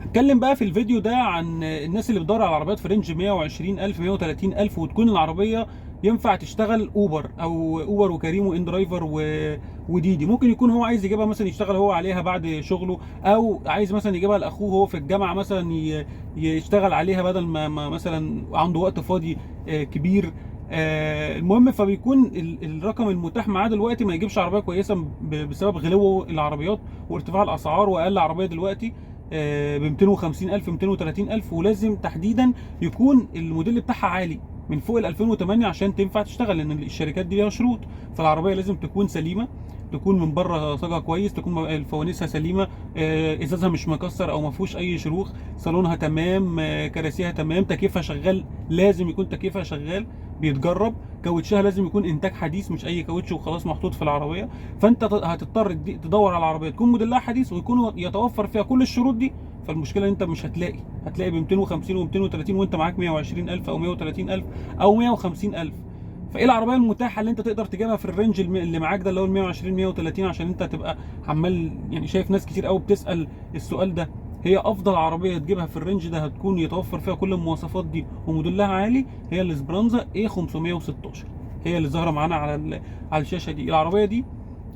هنتكلم بقى في الفيديو ده عن الناس اللي بتدور على عربيات في range 120,000 130,000، وتكون العربية ينفع تشتغل اوبر او اوبر وكريم واندرايفر وديدي. ممكن يكون هو عايز يجيبها مثلا يشتغل هو عليها بعد شغله، او عايز مثلا يجيبها لاخوه هو في الجامعة مثلا يشتغل عليها بدل ما مثلا عنده وقت فاضي كبير. المهم فبيكون الرقم المتاح معاه دلوقتي ما يجيبش عربية كويسة بسبب غلو العربيات وارتفاع الاسعار، واقل عربية دلوقتي ب 250,000 230,000، ولازم تحديدا يكون الموديل بتاعها عالي من فوق ال 2008 عشان تنفع تشتغل، لان الشركات دي ليها شروط. فالعربيه لازم تكون سليمة، تكون من بره صاجها كويس، تكون فوانيسها سليمة، ازازها مش مكسر او ما فيهوش اي شروخ، صالونها تمام، كراسيها تمام، تكييفها شغال، لازم يكون تكييفها شغال بيتجرب، كاوتشها لازم يكون انتاج حديث مش اي كاوتش وخلاص محطوط في العربية. فانت هتضطر تدور على عربية تكون موديلها حديث ويكون يتوفر فيها كل الشروط دي. فالمشكلة ان انت مش هتلاقي ب 250 و230 وانت معاك 120,000 او 130,000 او 150,000. فايه العربية المتاحة اللي انت تقدر تجيبها في ال range اللي معاك ده اللي هو ال 120 130، عشان انت تبقى عمال يعني شايف ناس كتير قوي بتسال السؤال ده. هي افضل عربية تجيبها في ال range ده هتكون يتوفر فيها كل المواصفات دي وموديلها عالي هي الاسبرانزا A 516، هي اللي ظاهره معانا على الشاشة دي. العربية دي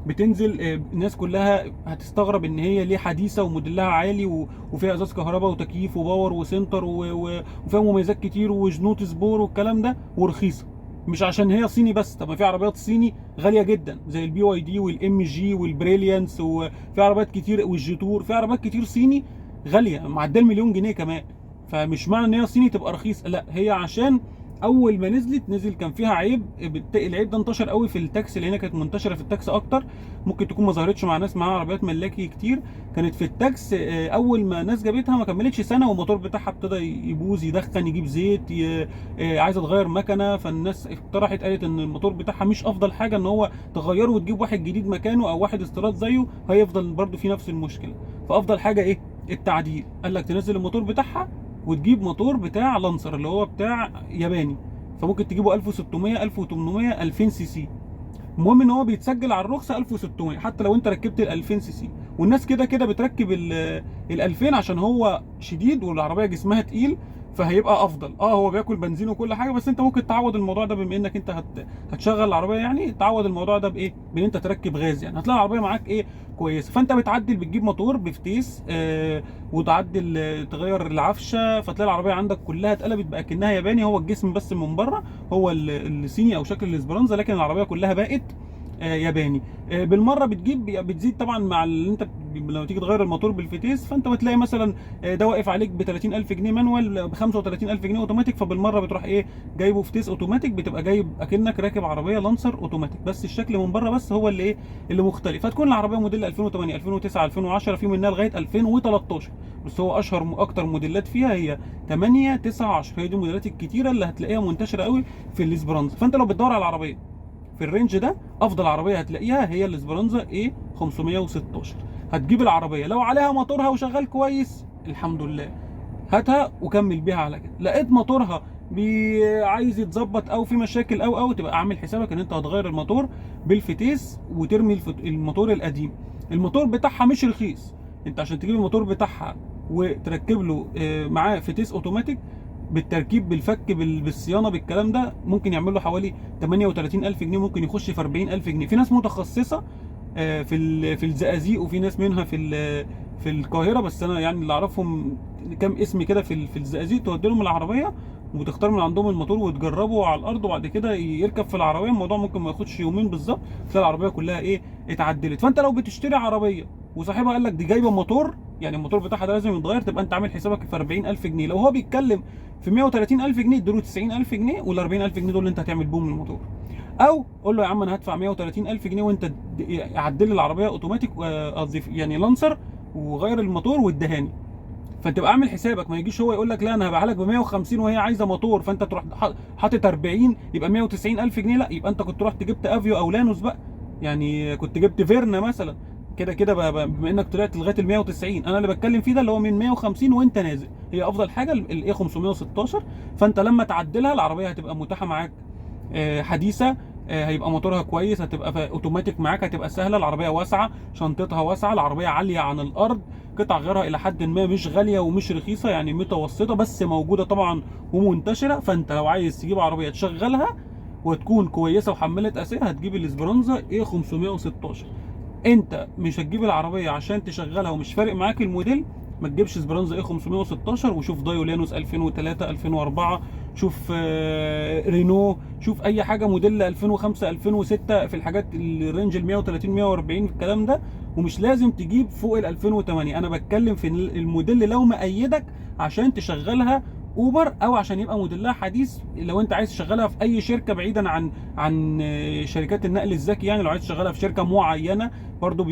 بتنزل، الناس كلها هتستغرب ان هي ليه حديثه وموديلها عالي وفيها ازاز كهرباء وتكييف و power و center وفيها مميزات كتير وجنوط سبور والكلام ده، ورخيصه. مش عشان هي صيني بس، طب ما في عربيات صيني غالية جدا زي ال BYD وال MG والبريليانس، وفي عربيات كتير والجيتور، في عربيات كتير صيني غالية معدية المليون جنيه كمان. فمش معنى ان هي صيني تبقى رخيص، لا، هي عشان اول ما نزلت نزل كان فيها عيب، العيب ده انتشر قوي في التاكسي، اللي هنا كانت منتشرة في التاكسي اكتر، ممكن تكون ما ظهرتش مع ناس معاها عربيات ملاكي كتير. كانت في التاكس، اول ما ناس جابتها ما كملتش سنة والموتور بتاعها ابتدى يبوظ، يدخن، يجيب زيت، عايزه تغير مكنه. فالناس اقترحت قالت ان الموتور بتاعها مش افضل حاجة ان هو تغيره وتجيب واحد جديد مكانه او واحد استيراد زيه، هيفضل برده في نفس المشكلة. فافضل حاجة ايه؟ التعديل. قال لك تنزل الموتور بتاعها وتجيب موتور بتاع لانسر اللي هو بتاع ياباني، فممكن تجيبه 1600 1800 2000 سي سي. المهم ان هو بيتسجل على الرخصة 1600 حتى لو انت ركبت ال 2000 سي سي، والناس كده كده بتركب ال 2000 عشان هو شديد والعربية جسمها تقيل، فهيبقى افضل. هو بياكل بنزين وكل حاجة، بس انت ممكن تعوض الموضوع ده بما انك انت هتشغل العربية، يعني تعوض الموضوع ده بايه؟ بان انت تركب غاز، يعني هتلاقي العربية معاك ايه؟ كويسة. فانت بتعدل، بتجيب موتور بفتيس، وتعدل، تغير العفشه، فتلاقي العربية عندك كلها اتقلبت بقى كانها ياباني، هو الجسم بس من بره هو الصيني او شكل الاسبرانزا، لكن العربية كلها بقت ياباني. بالمرة بتجيب، بتزيد طبعا مع اللي انت لما تيجي تغير الموتور بالفتيس، فانت بتلاقي مثلا ده واقف عليك ب 30000 جنيه manual، ب 35000 جنيه اوتوماتيك، فبالمره بتروح ايه؟ جايبه فتيس اوتوماتيك، بتبقى جايب اكنك راكب عربية لانسر اوتوماتيك، بس الشكل من بره بس هو اللي ايه؟ اللي مختلف. فتكون العربية موديل 2008 2009 2010، في منها لغاية 2013، بس هو اشهر اكتر موديلات فيها هي 8 9 10، هي دي الموديلات الكتيرة اللي هتلاقيها منتشرة قوي في الاسبرانزا. فانت لو بتدور على العربية في ال range ده، افضل عربية هتلاقيها هي الاسبرانزا A 516. هتجيب العربية لو عليها موتورها وشغال كويس الحمد لله، هاتها وكمل بيها على كده. لقيت موتورها عايز يتظبط او في مشاكل او تبقى عامل حسابك ان انت هتغير الموتور بالفتيس وترمي الموتور القديم. الموتور بتاعها مش رخيص، انت عشان تجيب الموتور بتاعها وتركب له معاه فتيس اوتوماتيك بالتركيب بالفك بالصيانه بالكلام ده، ممكن يعمل له حوالي 38000 جنيه، ممكن يخش في 40000 جنيه. في ناس متخصصة في الزقازيق، وفي ناس منها في القاهرة، بس انا يعني اللي اعرفهم كام اسم كده في الزقازيق، تودي لهم العربية وتختار من عندهم الموتور وتجربه على الارض، وبعد كده يركب في العربية. الموضوع ممكن ما ياخدش يومين بالظبط، تلاقي العربية كلها ايه؟ اتعدلت. فانت لو بتشتري عربية وصاحبها قال لك دي جايبه موتور، يعني الموتور بتاعها ده لازم يتغير، تبقى انت عامل حسابك في 40000 جنيه. لو هو بيتكلم في 130000 جنيه اديله 90000 جنيه، وال 40000 جنيه دول اللي انت هتعمل بيهم الموتور. او قول له يا عم انا هدفع 130000 جنيه وانت عدل لي العربية اوتوماتيك، قصدي يعني لانسر، وغير الموتور وادهاني. فانت تبقى عامل حسابك، ما يجيش هو يقول لك لا انا هبيعها لك ب 150 وهي عايزه موتور، فانت تروح حاطط 40 يبقى 190000 جنيه. لا، يبقى انت كنت رحت جبت افيو او لانوس بقى، يعني كنت جبت فيرنا مثلا. كده كده بما انك طلعت لغاية ال 190، انا اللي بتكلم فيه ده اللي هو من 150 وانت نازل، هي افضل حاجة ال A 516. فانت لما تعدلها العربية هتبقى متاحة معاك، حديثه، هيبقى موتورها كويس، هتبقى اوتوماتيك معاك، هتبقى سهلة، العربية واسعة، شنطتها واسعة، العربية عالية عن الارض، قطع غيارها الى حد ما مش غالية ومش رخيصة، يعني متوسطه بس موجودة طبعا ومنتشره. فانت لو عايز تجيب عربية تشغلها وتكون كويسة وحملت اسيه هتجيب الاسبرانزا A 516. انت مش هتجيب العربية عشان تشغلها ومش فارق معاك الموديل، ما تجيبش اسبرانزا A 516، وشوف دايو لانوس 2003 2004، شوف رينو، شوف اي حاجة موديل 2005 2006 في الحاجات ال range ال 130 140 الكلام ده. ومش لازم تجيب فوق ال 2008، انا بتكلم في الموديل لو مأيدك عشان تشغلها اوبر او عشان يبقى موديلها حديث. لو انت عايز تشغلها في اي شركة بعيدا عن شركات النقل الذكي، يعني لو عايز تشغلها في شركة معينة برضو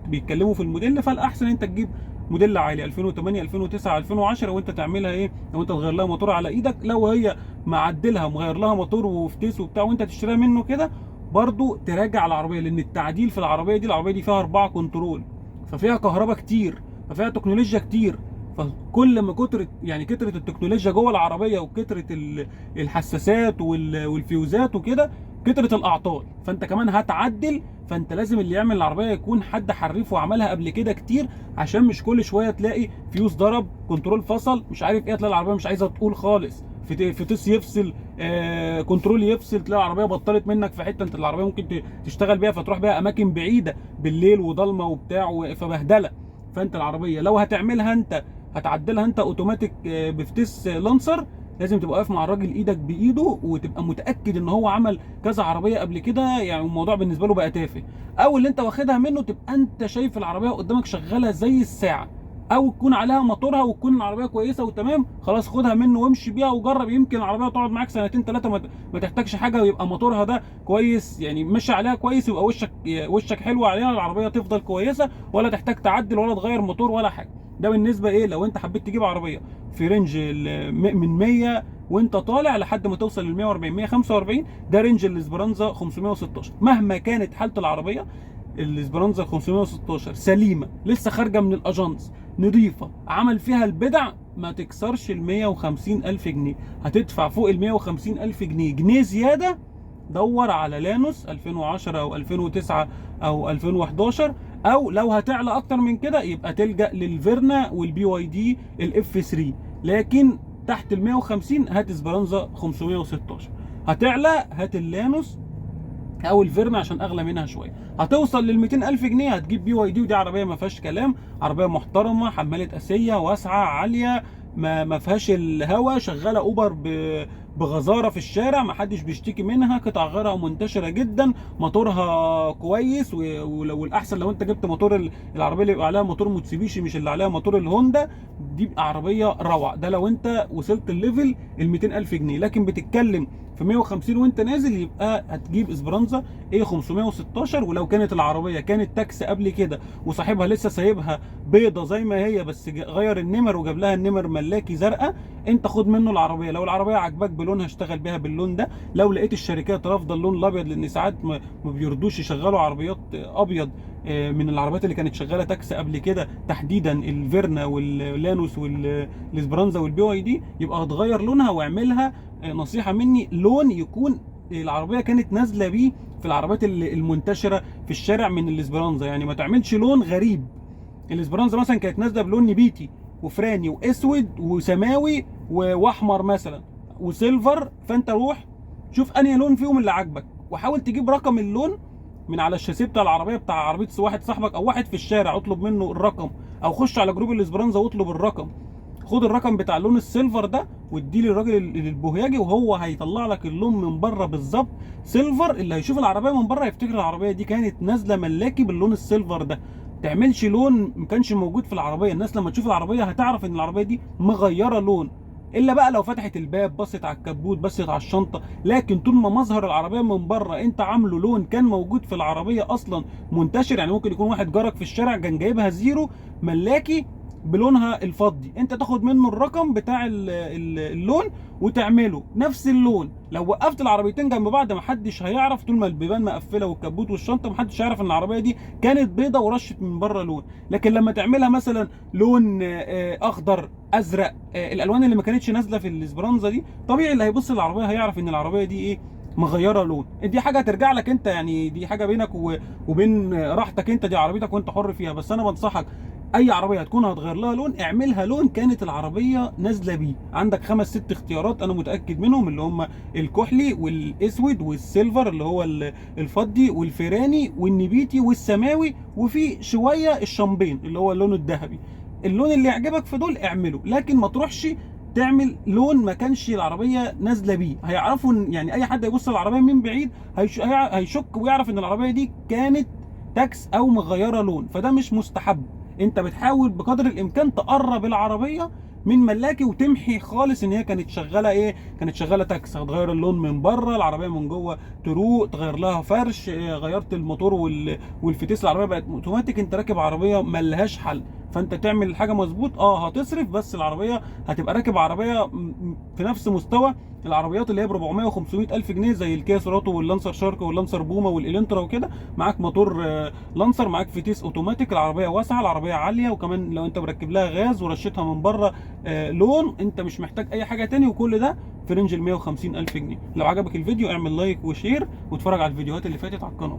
بيتكلموا في الموديل، فالاحسن انت تجيب موديل عالي 2008 2009 2010، وانت تعملها ايه؟ لو انت تغير لها موتور على ايدك، لو هي معدلها ومغير لها موتور وفتيس وبتاع وانت تشتريها منه كده، برضو تراجع العربية، لان التعديل في العربية دي، العربية دي فيها 4 control، ففيها كهرباء كتير، ففيها تكنولوجيا كتير، فكل ما كترت يعني كترت التكنولوجيا جوه العربية وكترت الحساسات والفيوزات وكده، كترت الاعطال، فانت كمان هتعدل. فانت لازم اللي يعمل العربية يكون حد حريف وعملها قبل كده كتير، عشان مش كل شوية تلاقي فيوز ضرب، control فصل، مش عارف ايه، تلاقي العربية مش عايزه تقول خالص، فتيس يفصل، control يفصل، تلاقي العربية بطلت منك في حتة انت العربية ممكن تشتغل بيها، فتروح بيها اماكن بعيدة بالليل وضلمه وبتاع فبهدله. فانت العربية لو هتعملها انت، هتعدلها انت اوتوماتيك بفتيس لانسر، لازم تبقى واقف مع الراجل ايدك بايده، وتبقى متاكد ان هو عمل كذا عربية قبل كده، يعني الموضوع بالنسبة له بقى تافه. او اللي انت واخدها منه تبقى انت شايف العربية قدامك شغالة زي الساعة، او تكون عليها موتورها وتكون العربية كويسة وتمام، خلاص خدها منه وامشي بيها وجرب، يمكن العربية تقعد معاك سنتين ثلاثة ما تحتاجش حاجة، ويبقى موتورها ده كويس، يعني ماشي عليها كويس، يبقى وشك حلو عليها، العربية تفضل كويسة ولا تحتاج تعدل ولا تغير موتور ولا حاجة. ده بالنسبة ايه لو انت حبيت تجيب عربية في range من 100 وانت طالع لحد ما توصل لل 140 145، ده range الاسبرانزا 516. مهما كانت حاله العربية، الاسبرانزا 516 سليمة، لسه خارجه من الاجانس، نظيفة، عمل فيها البدع، ما تكسرش ال 150 الف جنيه. هتدفع فوق ال 150 الف جنيه زيادة، دور على لانوس 2010 او 2009 او 2011، او لو هتعلى اكتر من كده يبقى تلجأ للفيرنا وال BYD ال F 3. لكن تحت ال 150 هات اسبرانزا 516، هتعلى هات اللانوس او الفيرنا عشان اغلى منها شوية. هتوصل لل 200 الف جنيه هتجيب BYD، ودي عربية ما فيهاش كلام، عربية محترمه، حماله اسيه، واسعة، عالية، ما فيهاش الهوا، شغالة اوبر بغزاره في الشارع، ما حدش بيشتكي منها، قطع غيارها منتشرة جدا، موتورها كويس، ولو الاحسن لو انت جبت موتور العربية اللي بيبقى عليها موتور موتسوبيشي مش اللي عليها موتور الهوندا، دي بقى عربية روعه. ده لو انت وصلت ال level ال 200 الف جنيه. لكن بتتكلم في 150 وانت نازل يبقى هتجيب اسبرانزا A 516. ولو كانت العربية كانت تاكسي قبل كده وصاحبها لسه سايبها بيضة زي ما هي، بس غير النمر وجاب لها النمر ملاكي زرقاء، انت خد منه العربية. لو العربية عجباك بلونها اشتغل بيها باللون ده. لو لقيت الشركات رافضه اللون الابيض، لان ساعات ما بيرضوش يشغلوا عربيات ابيض من العربيات اللي كانت شغالة تاكسي قبل كده، تحديدا الفيرنا واللانوس والاسبرانزا وال BYD، يبقى هتغير لونها واعملها. نصيحة مني، لون يكون العربية كانت نازله بيه في العربيات المنتشرة في الشارع من الاسبرانزا، يعني ما تعملش لون غريب. الاسبرانزا مثلا كانت نازله بلون نبيتي وفراني واسود وسماوي واحمر مثلا و silver، فانت روح شوف انهي لون فيهم اللي عاجبك، وحاول تجيب رقم اللون من على الشاسيه بتاع العربية، بتاع عربية واحد صاحبك او واحد في الشارع، اطلب منه الرقم، او خش على group الاسبرانزا واطلب الرقم. خد الرقم بتاع اللون ال silver ده واديه للراجل البوهياجي، وهو هيطلع لك اللون من بره بالظبط silver. اللي هيشوف العربية من بره يفتكر العربية دي كانت نازله ملاكي باللون ال silver ده. تعملش لون ما كانش موجود في العربية، الناس لما تشوف العربية هتعرف ان العربية دي مغيرة لون، الا بقى لو فتحت الباب بصت على الكبوت بصت على الشنطة. لكن طول ما مظهر العربية من بره انت عامله لون كان موجود في العربية اصلا منتشر، يعني ممكن يكون واحد جارك في الشارع كان جايبها زيرو ملاكي بلونها الفضي، انت تاخد منه الرقم بتاع اللون وتعمله نفس اللون. لو وقفت العربيتين جنب بعض محدش هيعرف، طول ما البيبان مقفلة والكبوت والشنطه محدش هيعرف ان العربية دي كانت بيضة ورشت من بره لون. لكن لما تعملها مثلا لون اخضر ازرق، الالوان اللي ما كانتش نازله في الاسبرانزا دي، طبيعي اللي هيبص للعربية هيعرف ان العربية دي ايه، مغيرة لون. دي حاجة ترجع لك انت، يعني دي حاجة بينك وبين راحتك انت، دي عربيتك وانت حر فيها. بس انا بنصحك اي عربية هتكون هتغير لها لون اعملها لون كانت العربية نازله بيه. عندك 5 6 اختيارات انا متاكد منهم، اللي هم الكحلي والاسود وال silver اللي هو الفضي والفيراني والنبيتي والسماوي، وفي شوية الشامبين اللي هو اللون الذهبي. اللون اللي يعجبك في دول اعمله، لكن ما تروحش تعمل لون ما كانش العربية نازله بيه. هيعرفوا يعني اي حد يبص العربية من بعيد هيشك ويعرف ان العربية دي كانت تاكس او مغيرة لون، فده مش مستحب. انت بتحاول بقدر الامكان تقرب العربية من ملاكي وتمحي خالص ان هي كانت شغالة ايه، كانت شغالة تاكس. هتغير اللون من بره، العربية من جوه تروق، تغير لها فرش، غيرت الموتور والفتيس، العربية بقت اوتوماتيك، انت راكب عربية ملهاش حل. فانت تعمل الحاجة مظبوط، هتصرف، بس العربية هتبقى راكب عربية في نفس مستوى العربيات اللي هي ب 400 و500 الف جنيه، زي الكيا سيراتو واللانسر شارك واللانسر بوما والالنترا وكده. معاك موتور لانسر، معاك فتيس اوتوماتيك، العربية واسعة، العربية عالية، وكمان لو انت مركب لها غاز ورشتها من بره لون، انت مش محتاج اي حاجة تاني. وكل ده في range ال 150 الف جنيه. لو عجبك الفيديو اعمل like و share واتفرج على الفيديوهات اللي فاتت على القناة.